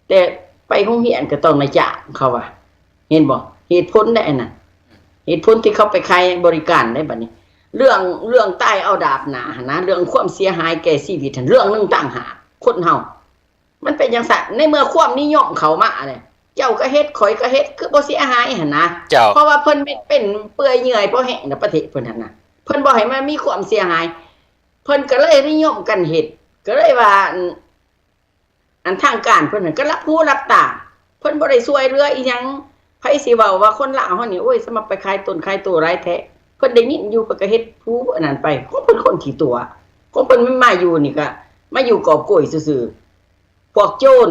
ແຕ່ໄປໂຮງຮຽນກໍຕ້ອງນາຍຈ້າງ ເຂົາວ່າ ເຫັນບໍ່? ເຫດຜົນໃດອັນນັ້ນ ເຫດຜົນທີ່ເຂົາໄປຂາຍບໍລິການໃດບັດນີ້ ເລື່ອງ ເລື່ອງຕາຍເອົາດາບໜ້າຫັ້ນນະ ເລື່ອງຄວາມເສຍຫາຍແກ່ຊີວິດຫັ້ນ ເລື່ອງໜຶ່ງຕ່າງຫາກ ຄົນເຮົາ ມັນເປັນຈັ່ງຊັ້ນ ໃນເມື່ອຄວາມນິຍົມເຂົ້າມາແຫຼະ ເຈົ້າກໍເຮັດ ຂ້ອຍກໍເຮັດ ຄືບໍ່ເສຍຫາຍຫັ້ນນະ ເຈົ້າ ເພາະວ່າເພິ່ນເປັນເປື່ອຍເຫຍື່ອຍພໍແຮງໃນປະເທດເພິ່ນຫັ້ນນະ ເພິ່ນບໍ່ໃຫ້ມັນມີຄວາມເສຍຫາຍ ເພິ່ນກໍເລີຍນິຍົມກັນເຮັດ ກໍເລີຍວ່າ ອັນ ອັນທາງການເພິ່ນຫັ້ນກໍຫຼັບຫູຫຼັບຕາ ເພິ່ນບໍ່ໄດ້ຊ່ວຍເຫຼືອອີ່ຫຍັງ ໃຜຊິເວົ້າວ່າຄົນລາວເຮົານີ້ ໂອ້ຍ ສະມາໄປຂາຍຕົນຂາຍໂຕຫຼາຍແທ້ ເພິ່ນໄດ້ຍິນຢູ່ ເພິ່ນກໍເຮັດຜູ້ອັນນັ້ນໄປ ຂອງເພິ່ນຄົນຂີ້ຕົວະ ຂອງເພິ່ນມາຢູ່ນີ້ກໍມາຢູ່ກອບໂກຍຊື່ໆ ພວກໂຈນ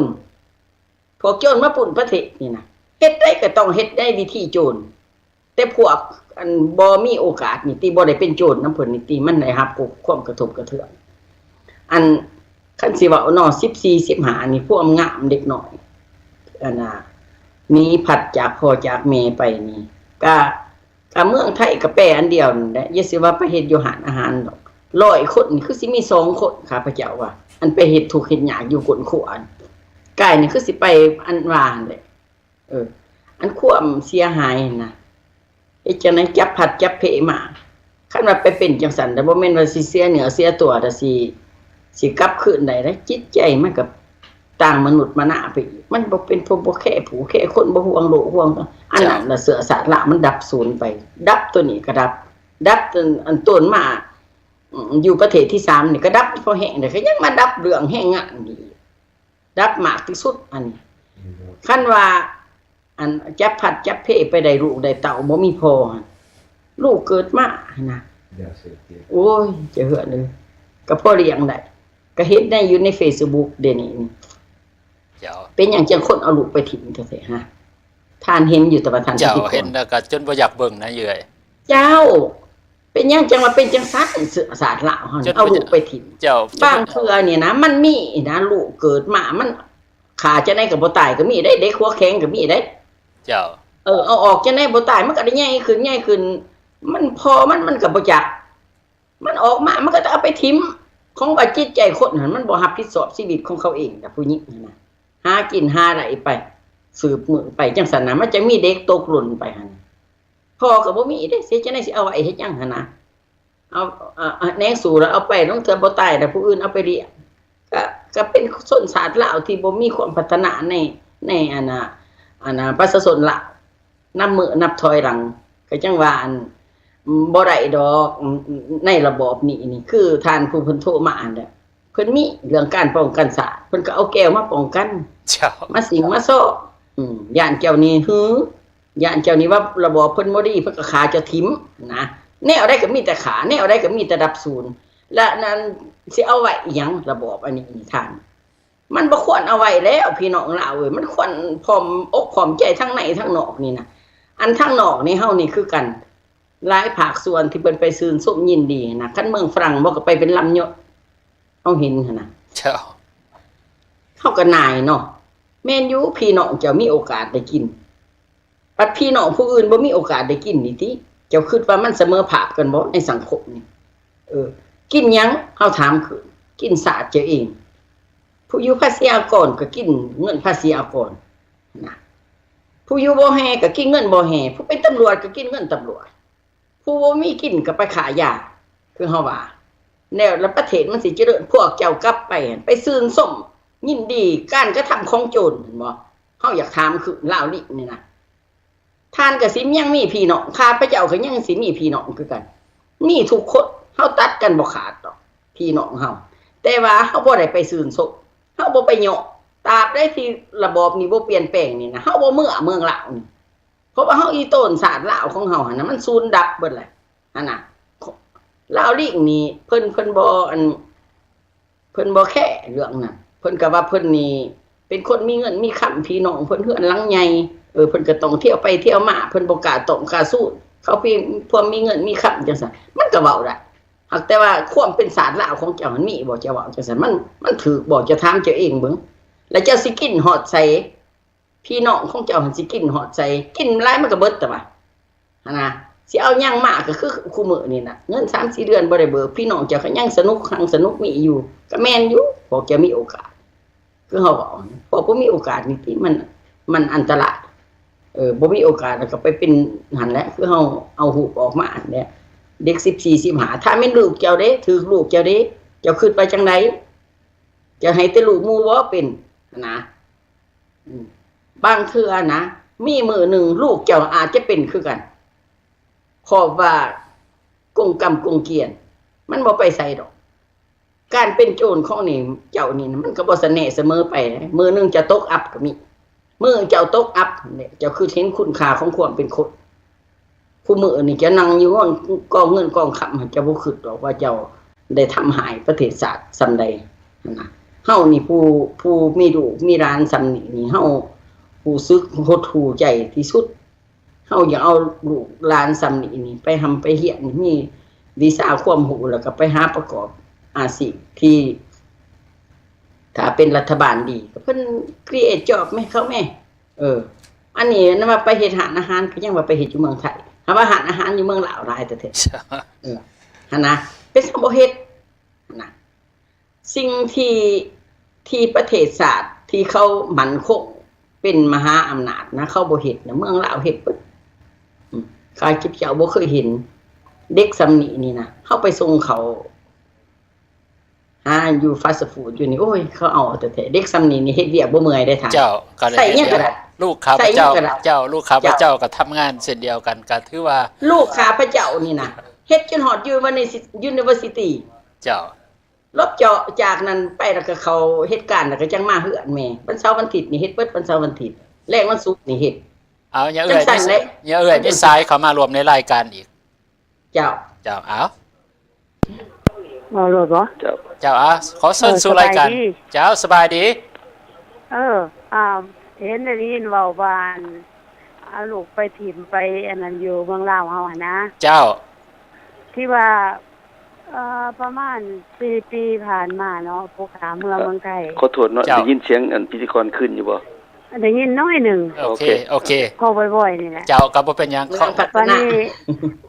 ພວກໂຈນມາປຸ້ນປະເທດນີ້ນະ ເຮັດໃດກໍຕ້ອງເຮັດໃນວິທີໂຈນ ແຕ່ພວກອັນບໍ່ມີໂອກາດນີ້ຕິ ບໍ່ໄດ້ເປັນໂຈນນຳເພິ່ນນີ້ຕິ ມັນໄດ້ຮັບຄວາມກະທົບກະເທືອນ ອັນ ຄັນຊິເວົ້າເນາະ ສິບສີ່ ສິບຫ້ານີ້ ພວມງາມເດັກນ້ອຍ ອັນນ່າ ໜີພັດຈາກພໍ່ຈາກແມ່ໄປນີ້ ກະ ກະເມືອງໄທກະແປອັນດຽວນັ້ນແຫຼະ ຢ່າຊິວ່າໄປເຮັດຢູ່ຮ້ານອາຫານດອກ ຮ້ອຍຄົນນີ້ຄືຊິມີສອງຄົນ ຂ້າພະເຈົ້າວ່າ ອັນໄປເຮັດທຸກເຮັດຍາກຢູ່ກົ້ນຄົວ ກາຍນີ້ຄືຊິໄປອັນວ່າຫັ້ນແຫຼະ ເອີ ອັນຄວາມເສຍຫາຍຫັ້ນນະ ເຮັດຈັ່ງໃດຈັບພັດຈັບເພມາ ຄັນວ່າໄປເປັນຈັ່ງຊັ້ນ ແຕ່ບໍ່ແມ່ນວ່າຊິເສຍເນື້ອເສຍຕົວ ແລ້ວຊິ ຊິກັບຄືນໄດ້ເດ້ ຈິດໃຈມັນກໍຕ່າງມະນຸດມະນາໄປອີກ ມັນບໍ່ເປັນຜູ້ ບໍ່ແຄຜູ້ແຄຄົນ ບໍ່ຫ່ວງໂລກຫ່ວງ ອັນນັ້ນລະເຊື້ອຊາດລາວມັນດັບສູນໄປ ດັບໂຕນີ້ກໍດັບ ດັບອັນ ອັນຕົ້ນມາ ອືມ ຢູ່ປະເທດທີສາມນີ້ກໍດັບພໍແຮງແລ້ວ ກໍຍັງມາດັບເລື່ອງແຮງງານອີກ ດັບມາກທີ່ສຸດ ອັນນີ້ ຄັນວ່າ ອັນ ຈັບພັດຈັບເພໄປໄດ້ລູກໄດ້ເຕົ້າ ບໍ່ມີພໍ່ຫັ້ນ ລູກເກີດມາຫັ້ນນະ ໂອ້ຍ ຈະເຮືອນເອີຍ ກໍພໍລ້ຽງໄດ້ ກໍເຫັນໃນ ຢູ່ໃນເຟສບຸກເດນີ້ ເຈົ້າ ເປັນຫຍັງຈັ່ງຄົນເອົາລູກໄປຖິ້ມແທ້ໆ ຮະ ທ່ານເຫັນຢູ່ ແຕ່ວ່າທ່ານ ເຈົ້າ ເຫັນແລ້ວກໍຈົນບໍ່ຢາກເບິ່ງນະເອື້ອຍ ເຈົ້າ ເປັນຫຍັງຈັ່ງວ່າເປັນຈັ່ງຊັ້ນ ເຊື້ອຊາດລາວເຮົານີ້ ເອົາລູກໄປຖິ້ມ ເຈົ້າ ບາງເທື່ອນີ້ນະ ມັນມີນະ ລູກເກີດມາ ມັນຂ້າຈັ່ງໃດກໍບໍ່ຕາຍກໍມີເດ້ ເດັກຫົວແຂງກໍມີເດ້ ເຈົ້າ ເອີ ເອົາອອກຈັ່ງໃດບໍ່ຕາຍ ມັນກໍໄດ້ໃຫຍ່ຂຶ້ນ ໃຫຍ່ຂຶ້ນ ມັນ ພໍ່ມັນ ມັນກໍບໍ່ຈັກ ມັນອອກມາ ມັນກໍຕ້ອງເອົາໄປຖິ້ມ ຂອງວ່າຈິດໃຈຄົນຫັ້ນ ມັນບໍ່ຮັບຜິດຊອບຊີວິດຂອງເຂົາເອງນະ ຜູ້ຍິງຫັ້ນນະ ຫາກິນຫາໄດ້ໄປ ສືບມື້ໄປ ຈັ່ງຊັ້ນນະ ມັນຈະມີເດັກຕົກຫຼົ່ນໄປຫັ້ນ ພໍ່ກໍບໍ່ມີເດ້ ເຮັດຈັ່ງໃດຊິເອົາໄວ້ເຮັດຫຍັງຫັ້ນນະ ເອົາ ເອົາ ເອົາແນງສູ້ແລ້ວເອົາໄປ ລາງເທື່ອບໍ່ຕາຍແລ້ວຜູ້ອື່ນເອົາໄປລ້ຽງ ກະ ກະເປັນຊົນຊາດລາວທີ່ບໍ່ມີຄວາມພັດທະນາໃນ ໃນ ອັນນ່າ ອັນນ່າ ປະຊາຊົນລາວ ນັບມື້ນັບຖອຍຫຼັງ ກໍຈັ່ງວ່າ ອັນ ບໍ່ໄດ້ດອກ ໃນລະບອບນີ້ນີ້ ຄືທ່ານຜູ້ເພິ່ນໂທມາຫັ້ນແຫຼະ ເພິ່ນມີເລື່ອງການປ້ອງກັນຊາດ ເພິ່ນກໍເອົາແກວມາປ້ອງກັນ ເຈົ້າ ມາສິງມາຊອກ ອືມ ຢ້ານເຈົ້ານີ້ຫື ຢ້ານເຈົ້ານີ້ວ່າລະບອບເພິ່ນບໍ່ດີ ເພິ່ນກໍຂ້າເຈົ້າຖິ້ມນະ ແນວໃດກໍມີແຕ່ຂ້າ ແນວໃດກໍມີແຕ່ດັບສູນ ແລະນັ້ນຊິເອົາໄວ້ອີຫຍັງລະບອບອັນນີ້ນີ້ທ່ານ ມັນບໍ່ຄວນເອົາໄວ້ແລ້ວ ພີ່ນ້ອງລາວເອີຍ ມັນຄວນພ້ອມອົກພ້ອມໃຈທັງໃນທັງນອກນີ້ນະ ອັນທາງນອກນີ້ເຮົານີ້ຄືກັນ ຫຼາຍພາກສ່ວນທີ່ເພິ່ນໄປຊື່ນຊົມຍິນດີນະ ຄັນເມືອງຝຣັ່ງບໍ່ກໍໄປເປັນລຳຍົດ ເຮົາເຫັນຫັ້ນນະ ເຈົ້າ ເຮົາກໍນາຍເນາະ ແມ່ນຢູ່ ພີ່ນ້ອງເຈົ້າມີໂອກາດໄດ້ກິນ ບັດພີ່ນ້ອງຜູ້ອື່ນບໍ່ມີໂອກາດໄດ້ກິນນີ້ຕິ ເຈົ້າຄິດວ່າມັນສະເໝີພາບກັນບໍ່ໃນສັງຄົມນີ້ ເອີ ກິນຫຍັງ ເຮົາຖາມຄືນ ກິນຊາດເຈົ້າເອງ ຜູ້ຢູ່ພາສີອາກອນກໍກິນເງິນພາສີອາກອນນະ ຜູ້ຢູ່ບໍ່ແຮ່ກໍກິນເງິນບໍ່ແຮ່ ຜູ້ເປັນຕຳຫຼວດກໍກິນເງິນຕຳຫຼວດ ຜູ້ບໍ່ມີກິນກໍໄປຄ້າຢາ ຄືເຮົາວ່າ ແລ້ວລະປະເທດມັນຊິຈະເລີນ ພວກເຈົ້າກັບໄປຫັ້ນ ໄປຊື່ນຊົມຍິນດີການກະທຳຂອງໂຈນແມ່ນບໍ່ ເຮົາຢາກຖາມຄືນລາວລີ້ນີ້ນະ ທ່ານກໍຊິຍັງມີພີ່ນ້ອງ ຂ້າພະເຈົ້າກໍຍັງຊິມີພີ່ນ້ອງຄືກັນ ມີທຸກຄົນ ເຮົາຕັດກັນບໍ່ຂາດດອກ ພີ່ນ້ອງເຮົາ ແຕ່ວ່າເຮົາບໍ່ໄດ້ໄປຊື່ນຊົມ ເຮົາບໍ່ໄປຍ້ອງ ຕາບໃດທີ່ລະບອບນີ້ບໍ່ປ່ຽນແປງນີ້ນະ ເຮົາບໍ່ເມືອເມືອງລາວນີ້ ເພາະວ່າເຮົາອີໂຕນຊາດລາວຂອງເຮົາຫັ້ນນະ ມັນສູນດັບເບິດແຫຼະຫັ້ນນະ ລາວລີ້ນີ້ ເພິ່ນ ເພິ່ນບໍ່ ອັນ ເພິ່ນບໍ່ແຄເລື່ອງນັ້ນ ເພິ່ນກໍວ່າເພິ່ນນີ້ເປັນຄົນມີເງິນມີຄຳ ພີ່ນ້ອງເພິ່ນເຮືອນຫຼັງໃຫຍ່ ເອີ ເພິ່ນກໍຕ້ອງທ່ຽວໄປທ່ຽວມາ ເພິ່ນບໍ່ກ້າຕ້ອມກ້າສູນ ເຂົາມີ ພວກມີເງິນມີຄຳຈັ່ງຊັ້ນ ມັນກໍເວົ້າໄດ້ ຫາກແຕ່ວ່າຄວາມເປັນຊາດລາວຂອງເຈົ້າຫັ້ນມີບໍ່ ເຈົ້າເວົ້າຈັ່ງຊັ້ນ ມັນ ມັນຖືກບໍ່ ເຈົ້າຖາມເຈົ້າເອງເບິ່ງ ແລ້ວເຈົ້າຊິກິນຮອດໃສ? ພີ່ນ້ອງຂອງເຈົ້າຫັ້ນຊິກິນຮອດໃສ? ກິນຫຼາຍມັນກໍເບິດແຕ່ວ່າ ຫັ້ນນະ ຊິເອົາຫຍັງມາກໍຄືຄູ່ມື້ນີ້ນະ ເງິນສາມສີ່ເດືອນບໍ່ໄດ້ເບີກ ພີ່ນ້ອງເຈົ້າກໍຍັງສະໜຸກ ຮັ່ງສະໜຸກມີຢູ່ ກໍແມ່ນຢູ່ ພວກເຈົ້າມີໂອກາດ ຄືເຮົາເວົ້າ ພວກບໍ່ມີໂອກາດນີ້ຕິ ມັນ ມັນອັນຕະລາຍ ເອີ ບໍ່ມີໂອກາດແລ້ວກໍໄປເປັນຫັ້ນແຫຼະ ຄືເຮົາເອົາຮູບອອກມາຫັ້ນແຫຼະ ເດັກສິບສີ່ ສິບຫ້າ ຖ້າແມ່ນລູກເຈົ້າເດ້ ຖືກລູກເຈົ້າເດ້ ເຈົ້າຄິດວ່າຈັ່ງໃດ? ຈະໃຫ້ແຕ່ລູກໝູ່ບໍ່ເປັນຫັ້ນນະ ອືມ ບາງເທື່ອນະ ມີມື້ໜຶ່ງລູກເຈົ້າອາດຈະເປັນຄືກັນ ເພາະວ່າກົງກຳກົງກຽນ ມັນບໍ່ໄປໃສດອກ. ການເປັນໂຈນຂອງນີ້ ເຈົ້ານີ້ນະ ມັນກໍບໍ່ສະແນສະເໝີໄປ. ມື້ໜຶ່ງເຈົ້າຕົກອັບກໍມີ. ມື້ເຈົ້າຕົກອັບຫັ້ນແຫຼະ ເຈົ້າຄືເຫັນຄຸນຄ່າຂອງຄວາມເປັນຄົນ. ຄູ່ມື້ນີ້ເຈົ້ານັ່ງຢູ່ກອງເງິນກອງຄຳ ເຈົ້າບໍ່ຄິດດອກວ່າເຈົ້າໄດ້ທຳຮ້າຍປະເທດຊາດສ່ຳໃດຫັ້ນນະ. ເຮົານີ້ຜູ້ ຜູ້ມີລູກມີຫຼານສ່ຳນີ້ນີ້ ເຮົາຮູ້ສຶກຫົດຫູ່ໃຈທີ່ສຸດ. ເຮົາຢາກເອົາລູກຫຼານສ່ຳນີ້ນີ້ໄປຮ່ຳໄປຮຽນ ມີວິຊາຄວາມຮູ້ ແລ້ວກໍໄປຫາປະກອບອາຊີບທີ່ ຖ້າເປັນລັດຖະບານດີ ກໍເພິ່ນ create job ໃຫ້ເຂົາແມ້. ເອີ ອັນນີ້ນຳວ່າໄປເຮັດຮ້ານອາຫານ ກໍຍັງວ່າໄປເຮັດຢູ່ເມືອງໄທ ຖ້າວ່າຮ້ານອາຫານຢູ່ເມືອງລາວຫຼາຍແທ້ໆ ເອີ ຫັ້ນນະ ເປັນຫຍັງບໍ່ເຮັດຫັ້ນນະ. ສິ່ງທີ່ ທີ່ປະເທດຊາດທີ່ເຂົາໝັ້ນຄົງເປັນມະຫາອຳນາດນະ ເຂົາບໍ່ເຮັດນະ ເມືອງລາວເຮັດເບິດ. ອືມ ຂ້າພະເຈົ້າບໍ່ເຄີຍເຫັນເດັກສ່ຳນີ້ນີ້ນະ ເຮົາໄປສົ່ງເຂົາຫາຢູ່ຟາສຟູດຢູ່ນີ້ ໂອ້ຍ ເຂົາເອົາແທ້ໆ ເດັກສ່ຳນີ້ນີ້ເຮັດວຽກບໍ່ເມື່ອຍເດ້ທ່ານ. ເຈົ້າ ກໍໄດ້ ໃສ່ຫຍັງກໍໄດ້ ລູກຂ້າພະເຈົ້າ ໃສ່ຫຍັງກໍໄດ້ ເຈົ້າ ລູກຂ້າພະເຈົ້າ ເຈົ້າ ກໍທຳງານເຊັ່ນດຽວກັນ ກໍຖືວ່າ ລູກຂ້າພະເຈົ້ານີ້ນະ ເຮັດຈົນຮອດ University ເຈົ້າ. ລົບເຈາະຈາກນັ້ນໄປ ແລ້ວກໍເຂົ້າເຮັດການ ແລ້ວກໍຈັ່ງມາເຮືອນແມ່. ວັນເສົາວັນທິດນີ້ເຮັດເບິດ ວັນເສົາວັນທິດ ແລງວັນສຸກນີ້ເຮັດ. ເອົາ ຍາເອື້ອຍ ຈັ່ງຊັ້ນແຫຼະ ຍາເອື້ອຍມີສາຍເຂົ້າມາຮ່ວມໃນລາຍການອີກ. ເຈົ້າ ເຈົ້າ ເອົາ ເວົ້າໂລດບໍ? ເຈົ້າ ເຈົ້າ ເອົາ ຂໍເຊີນສູ່ລາຍການ. ເອີ ສະບາຍດີ. ເຈົ້າ ສະບາຍດີ. ເອີ ອ່າ ເຫັນໄດ້ຍິນເວົ້າວ່າ ອັນ ເອົາລູກໄປຖິ້ມໄປອັນນັ້ນຢູ່ເມືອງລາວເຮົາຫັ້ນນະ. ເຈົ້າ ທີ່ວ່າ ເອີ ປະມານສີ່ປີຜ່ານມາເນາະ ຜູ້ຂ້າເມືອເມືອງໄທ. ຂໍໂທດເນາະ ເຈົ້າ ໄດ້ຍິນສຽງອັນພິທີກອນຄືນຢູ່ບໍ່? ໄດ້ຍິນໜ້ອຍໜຶ່ງ. ໂອເຄ ໂອເຄ ພໍບໍ່ໆນີ້ແຫຼະ. ເຈົ້າ ກໍບໍ່ເປັນຫຍັງ. ບາດນີ້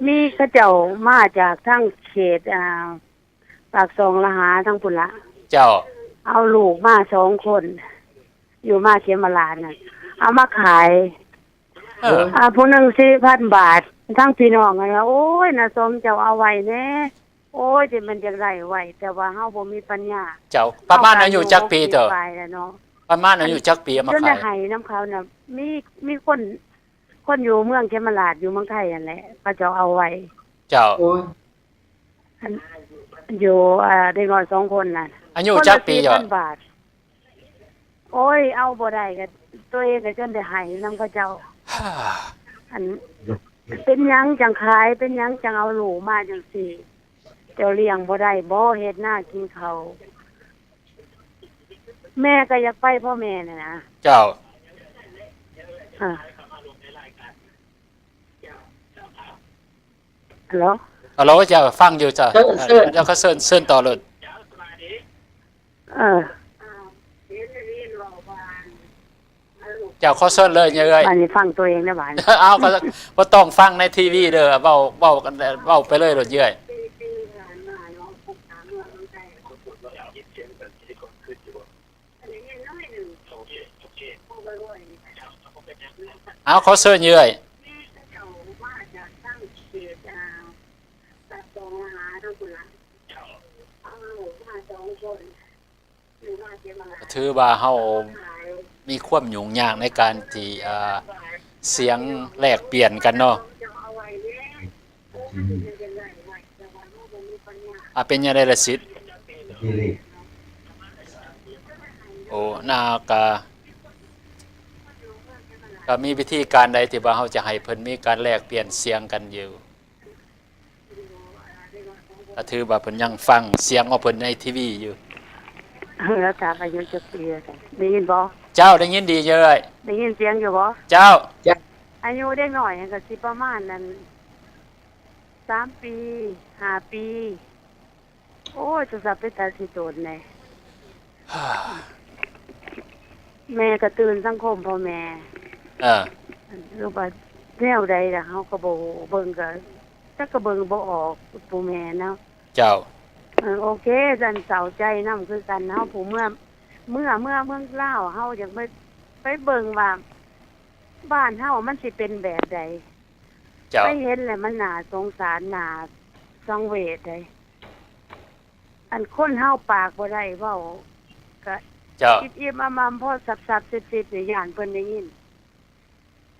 ມີເຂົາເຈົ້າມາຈາກທາງເຂດ ອ່າ ປາກຊ່ອງລະຫາທາງພຸ້ນລະ. ເຈົ້າ ເອົາລູກມາສອງຄົນ ຢູ່ມາເຂມມະລາດນັ້ນ ເອົາມາຂາຍ. ເອີ ອ່າ ຜູ້ໜຶ່ງສີ່ພັນບາດ ທາງພີ່ນ້ອງຫັ້ນວ່າ ໂອ້ຍ ນ້າສົມເຈົ້າເອົາໄວ້ແດ່ ໂອ້ຍ ຈະແມ່ນຢາກໄດ້ໄວ້ ແຕ່ວ່າເຮົາບໍ່ມີປັນຍາ. ເຈົ້າ ປະມານອາຍຸຈັກປີເຕີ? ປາຍແລ້ວເນາະ. ປະມານອາຍຸຈັກປີເອົາມາຂາຍ? ຈົນໄດ້ໄຫ້ນຳເຂົານະ ມີ ມີຄົນ ຄົນຢູ່ເມືອງເຂມມະລາດ ຢູ່ເມືອງໄທຫັ້ນແຫຼະ ເຂົາເຈົ້າເອົາໄວ້. ເຈົ້າ ໂອ້ຍ ອັນ ຢູ່ ອ່າ ເດັກນ້ອຍສອງຄົນນະ. ອາຍຸຈັກປີ? ຄົນລະສີ່ພັນບາດ. ໂອ້ຍ ເອົາບໍ່ໄດ້ ກໍຕົວເອງກໍຈົນໄດ້ໄຫ້ນຳເຂົາເຈົ້າ. ອັນ ເປັນຫຍັງຈັ່ງຂາຍ? ເປັນຫຍັງຈັ່ງເອົາລູກມາຈັ່ງຊີ້? ເຈົ້າລ້ຽງບໍ່ໄດ້ບໍ? ເຮັດນາກິນເຂົ້າ ແມ່ກໍຢາກໄປພໍ່ແມ່ຫັ້ນນະ. ເຈົ້າ ອ່າ ຮັລໂຫຼ ຮັລໂຫຼ ເຈົ້າ ຟັງຢູ່ເຈົ້າ. ເຊີນ ເຊີນ ເຈົ້າ ກໍເຊີນ ເຊີນຕໍ່ໂລດ. ເອີ ເຈົ້າ ຂໍເຊີນເລີຍຍາເອື້ອຍ. ອັນນີ້ຟັງຕົວເອງນະບາດນີ້. ເອົາ ກໍບໍ່ຕ້ອງຟັງໃນທີວີເດີ ເວົ້າ ເວົ້າກັນ ເວົ້າໄປເລີຍໂລດເອື້ອຍ. ເອົາ ຂໍເຊີນເອື້ອຍ. ຖືວ່າເຮົາມີຄວາມຫຍຸ້ງຍາກໃນການທີ່ ອ່າ ສຽງແລກປ່ຽນກັນເນາະ. ອາ ເປັນຈັ່ງໃດລະສິດ? ໂອ້ ນາກະ ກະມີວິທີການໃດທີ່ວ່າເຮົາຈະໃຫ້ເພິ່ນມີການແລກປ່ຽນສຽງກັນຢູ່? ກໍຖືວ່າເພິ່ນຍັງຟັງສຽງຂອງເພິ່ນໃນທີວີຢູ່. ເອີ ລາວຖາມອາຍຸຈັກປີວ່າຊັ້ນ ໄດ້ຍິນບໍ່? ເຈົ້າ ໄດ້ຍິນດີເອີຍ. ໄດ້ຍິນສຽງຢູ່ບໍ່? ເຈົ້າ ອາຍຸເດັກນ້ອຍຫັ້ນກໍຊິປະມານນັ້ນ ສາມປີ ຫ້າປີ. ໂອ້ຍ ໂທລະສັບເປັນຕາຊິໂຕນແດ່. ແມ່ກະຕື່ນສັງຄົມພໍ່ແມ່ ເອີ ຫຼືວ່າແນວໃດລະ ເຮົາກະບໍ່ຮູ້ ເບິ່ງກະຈັກກະເບິ່ງບໍ່ອອກຜູ້ແມ່ເນາະ. ເຈົ້າ ເອີ ໂອເຄ ຊັ້ນເສົ້າໃຈນຳຄືກັນ ເຮົາຜູ້ເມືອ ເມືອ ເມືອເມືອງລາວ ເຮົາຢາກໄປ ໄປເບິ່ງວ່າ ບ້ານເຮົາມັນຊິເປັນແບບໃດ. ເຈົ້າ ໄປເຫັນແລ້ວມັນໜ້າສົງສານ ໜ້າສັງເວດໃດ໋. ອັນຄົນເຮົາປາກບໍ່ໄດ້ເວົ້າກະ ເຈົ້າ ອິບໆອຳໆ ພໍສັບໆສິບໆນີ້ ຢ້ານເພິ່ນໄດ້ຍິນ.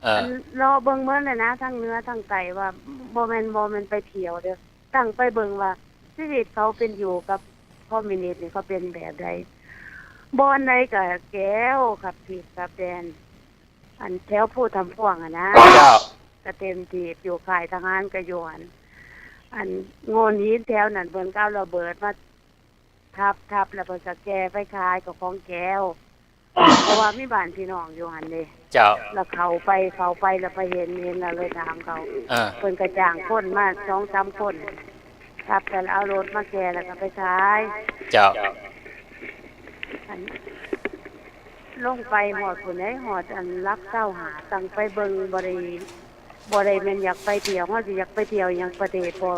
ເອີ ອັນເລາະເບິ່ງເໝິດແລ້ວນະ ທັງເໜືອທັງໃຕ້ ວ່າບໍ່ແມ່ນ ບໍ່ແມ່ນໄປທ່ຽວເດີ້ ຕັ້ງໄປເບິ່ງວ່າຊີວິດເຂົາເປັນຢູ່ກັບຄອມມິວນິດນີ້ ເຂົາເປັນແບບໃດ. ບ່ອນໃດກະແກວ ຂັບຖີບຂັບແລ່ນ ອັນແຖວພູທຳພວງຫັ້ນນະ ເຈົ້າ ກະເຕັມຖີບຢູ່ ຄ້າຍທະຫານກະຢູ່ຫັ້ນ ອັນໂງ່ນຫີນແຖວນັ້ນ ເພິ່ນກະເອົາລະເບີດມາທັບໆ ແລ້ວເພິ່ນກະແກ່ໄປຂາຍ ກະຂອງແກວ ເພາະວ່າມີບ້ານພີ່ນ້ອງຢູ່ຫັ້ນເດ້. ເຈົ້າ ແລ້ວເຂົ້າໄປ ເຂົ້າໄປແລ້ວໄປເຫັນ ເຫັນແລ້ວເລີຍຖາມເຂົາ ເອີ ເພິ່ນກະຈ້າງຄົນມາສອງສາມຄົນ ທັບແລ້ວເອົາລົດມາແກ່ແລ້ວກະໄປຂາຍ. ເຈົ້າ ອັນ ລົງໄປຮອດພຸ້ນໃດ໋ ຮອດອັນຫຼັກຊາວຫ້າ ຕັ້ງໄປເບິ່ງ ບໍ່ໄດ້ ບໍ່ໄດ້ແມ່ນຢາກໄປທ່ຽວ ເຮົາຊິຢາກໄປທ່ຽວຫຍັງ ປະເທດບໍ່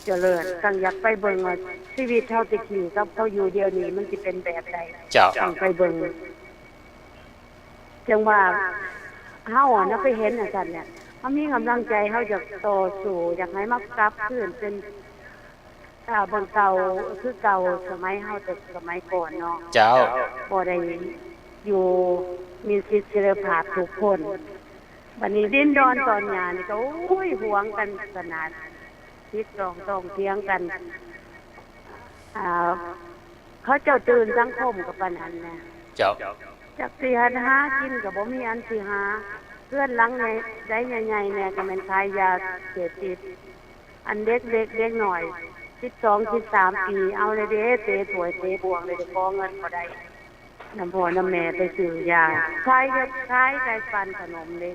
ຈະເລີນ ຕັ້ງຢາກໄປເບິ່ງວ່າຊີວິດເຮົາແຕ່ກີ້ກັບເຂົາຢູ່ດຽວນີ້ ມັນຊິເປັນແບບໃດ. ເຈົ້າ ຕັ້ງໄປເບິ່ງ ຈັ່ງວ່າເຮົາຫັ້ນນະໄປເຫັນຈັ່ງຊັ້ນແຫຼະ ເຮົາມີກຳລັງໃຈ ເຮົາຢາກຕໍ່ສູ້ ຢາກໃຫ້ມັນກັບຄືນເປັນ ອ່າ ບ່ອນເກົ່າຄືເກົ່າ ສະໄໝເຮົາແຕ່ສະໄໝກ່ອນເນາະ. ເຈົ້າ ບໍ່ໄດ້ຢູ່ມີສິດເສລີພາບທຸກຄົນ. ບັດນີ້ດິນດອນຕອນຫຍ້ານີ້ກະ ໂອ້ຍ ຫວງກັນຂະໜາດ ຜິດຕ້ອງ ຕ້ອງຖຽງກັນ ອ່າ ເຂົາເຈົ້າຕື່ນສັງຄົມກະປານນັ້ນນະ. ເຈົ້າ ຈັກຊິຫາ ຫາກິນກະບໍ່ມີອັນຊິຫາ ເຮືອນຫຼັງໃຫຍ່ໃດໃຫຍ່ໆແດ່ກະແມ່ນຂາຍຢາເສບຕິດ. ອັນເດັກເດັກ ເດັກນ້ອຍ ສິບສອງ ສິບສາມປີ ເອົາແລ້ວເດ້ ເຕະຖ້ວຍເຕະບ່ວງແລ້ວເດ້ ຂໍເງິນບໍ່ໄດ້ ນຳພໍ່ນຳແມ່ໄປຊື້ຢາ ຂາຍ ຂາຍໄກ່ປັ່ນຂະໜົມເດ້.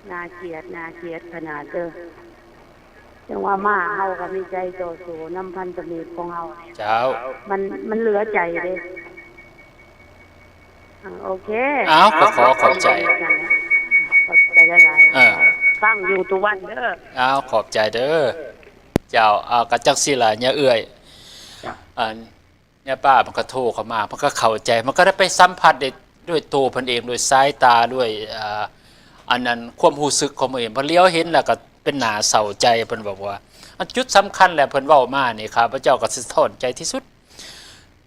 ໜ້າກຽດ ໜ້າກຽດຂະໜາດເດີ້. ຈັ່ງວ່າມາເຮົາກະມີໃຈຕໍ່ສູ້ນຳພັນທະມິດຂອງເຮົາ. ເຈົ້າ ມັນ ມັນເຫຼືອໃຈເດ້. ອ່າ ໂອເຄ ອ້າວ ກະຂໍຂອບໃຈ ຂອບໃຈຫຼາຍໆ ເອີ ຟັງຢູ່ທຸກວັນເດີ້. ອ້າວ ຂອບໃຈເດີ້ ເຈົ້າ. ເອົາ ກະຈັ່ງຊີ້ລະ ຍາເອື້ອຍ ອັນ ຍາປ້າເພິ່ນກະໂທເຂົ້າມາ ເພິ່ນກະເຂົ້າໃຈ ເພິ່ນກະໄດ້ໄປສຳຜັດໄດ້ດ້ວຍໂຕເພິ່ນເອງ ດ້ວຍສາຍຕາ ດ້ວຍ ອ່າ ອັນນັ້ນ ຄວາມຮູ້ສຶກຂອງເພິ່ນເອງ ເພິ່ນຫຼຽວເຫັນແລ້ວກະເປັນໜ້າເສົ້າໃຈ. ເພິ່ນບອກວ່າ ອັນຈຸດສຳຄັນແຫຼະ ເພິ່ນເວົ້າມານີ້ ຂ້າພະເຈົ້າກະສະທ້ອນໃຈທີ່ສຸດ.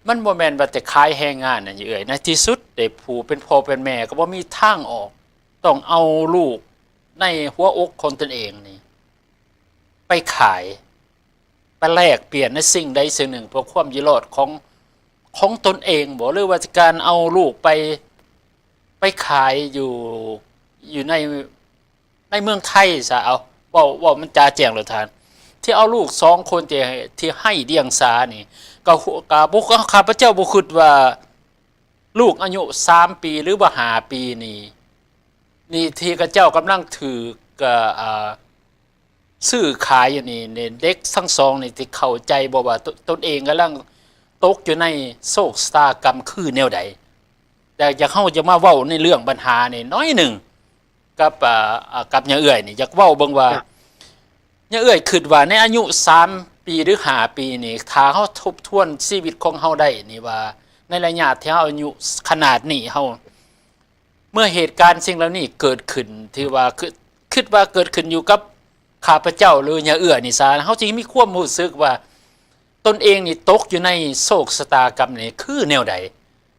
ມັນບໍ່ແມ່ນວ່າແຕ່ຂາຍແຮງງານນະ ເອື້ອຍ ໃນທີ່ສຸດເດ ຜູ້ເປັນພໍ່ເປັນແມ່ກະບໍ່ມີທາງອອກ ຕ້ອງເອົາລູກໃນຫົວອົກຂອງຕົນເອງນີ້ໄປຂາຍ ໄປແລກປ່ຽນໃນສິ່ງໃດສິ່ງໜຶ່ງ ເພື່ອຄວາມຢູ່ລອດຂອງ ຂອງຕົນເອງບໍ ຫຼືວ່າການເອົາລູກໄປ ໄປຂາຍຢູ່ ຢູ່ໃນ ໃນເມືອງໄທຊະ ເອົາ ເວົ້າ ເວົ້າມັນຈະແຈ້ງໂລດທ່ານ ທີ່ເອົາລູກສອງຄົນທີ່ ທີ່ໄຮ້ດຽງສານີ້ ກະ ກະບໍ່ ຂ້າພະເຈົ້າບໍ່ຄິດວ່າ ລູກອາຍຸສາມປີ ຫຼືວ່າຫ້າປີນີ້ ນີ້ທີ່ເຂົາເຈົ້າກຳລັງຖືກ ເອີ ຊື້ຂາຍຢູ່ນີ້ ເດັກທັງສອງນີ້ ຊິເຂົ້າໃຈບໍ່ວ່າ ຕົນ ຕົນເອງກຳລັງຕົກຢູ່ໃນໂຊກຊະຕາກຳຄືແນວໃດ? ແຕ່ຢາກ ເຮົາຈະມາເວົ້າໃນເລື່ອງບັນຫານີ້ໜ້ອຍໜຶ່ງ ກັບ ອ່າ ອ່າ ກັບຍາເອື້ອຍນີ້ ຢາກເວົ້າເບິ່ງວ່າ ຍາເອື້ອຍຄິດວ່າໃນອາຍຸສາມປີ ຫຼື ຫ້າປີນີ້ ຖ້າເຮົາທົບທວນຊີວິດຂອງເຮົາໄດ້ນີ້ວ່າ ໃນໄລຍະທີ່ເຮົາອາຍຸຂະໜາດນີ້ ເຮົາ ເມື່ອເຫດການສິ່ງເຫຼົ່ານີ້ເກີດຂຶ້ນ ທີ່ວ່າ ຄ- ຄິດວ່າເກີດຂຶ້ນຢູ່ກັບຂ້າພະເຈົ້າ ຫຼື ຍາເອື້ອຍນີ້ຊະ ເຮົາຊິມີຄວາມຮູ້ສຶກວ່າ ຕົນເອງນີ້ຕົກຢູ່ໃນໂຊກຊະຕາກຳນີ້ຄືແນວໃດ?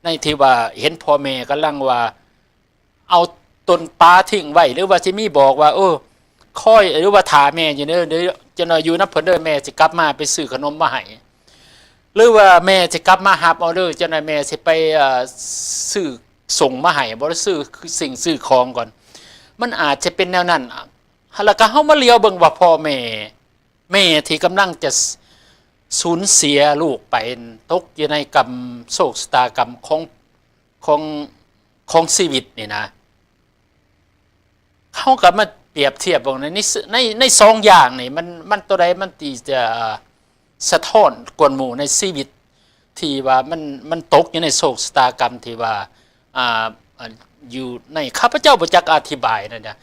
ໃນທີ່ວ່າເຫັນພໍ່ແມ່ກຳລັງວ່າ ເອົາຕົນປະຖິ້ມໄວ້ ຫຼືວ່າຊິມີບອກວ່າ ເອີ ຄອຍ ຫຼືວ່າຖ້າແມ່ຢູ່ເດີ ດຽວຈັກໜ້ອຍຢູ່ນຳເພິ່ນເດີ ແມ່ຊິກັບມາໄປຊື້ຂະໜົມມາໃຫ້ ຫຼືວ່າແມ່ຊິກັບມາຮັບເອົາເດີ ຈັກໜ້ອຍແມ່ຊິໄປ ເອີ ຊື້ສົ່ງມາໃຫ້ບໍ ຊື້ສິ່ງຊື້ຂອງກ່ອນ ມັນອາດຈະເປັນແນວນັ້ນ. ແລ້ວກະເຮົາມາຫຼຽວເບິ່ງວ່າພໍ່ແມ່ ແມ່ທີ່ກຳລັງຈະສູນເສຍລູກໄປ ຕົກຢູ່ໃນກຳ ໂຊກຊະຕາກຳຂອງ ຂອງ ຂອງຊີວິດນີ້ນະ ເຮົາກະມາປຽບທຽບເບິ່ງໃນ ໃນ ໃນສອງຢ່າງນີ້ ມັນ ມັນໂຕໃດມັນທີ່ຈະສະທ້ອນກວ່າໝູ່ໃນຊີວິດ ທີ່ວ່າມັນ ມັນຕົກຢູ່ໃນໂຊກຊະຕາກຳທີ່ວ່າ ອ່າ ຢູ່ໃນ ຂ້າພະເຈົ້າບໍ່ຈັກອະທິບາຍນະ.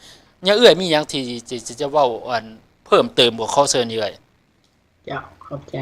ຍາເອື້ອຍມີຫຍັງທີ່ຈະ ຈະ ຈະເວົ້າອັນເພີ່ມເຕີມບໍ່? ຂໍເຊີນເອື້ອຍ. ເຈົ້າ ຂອບໃຈ.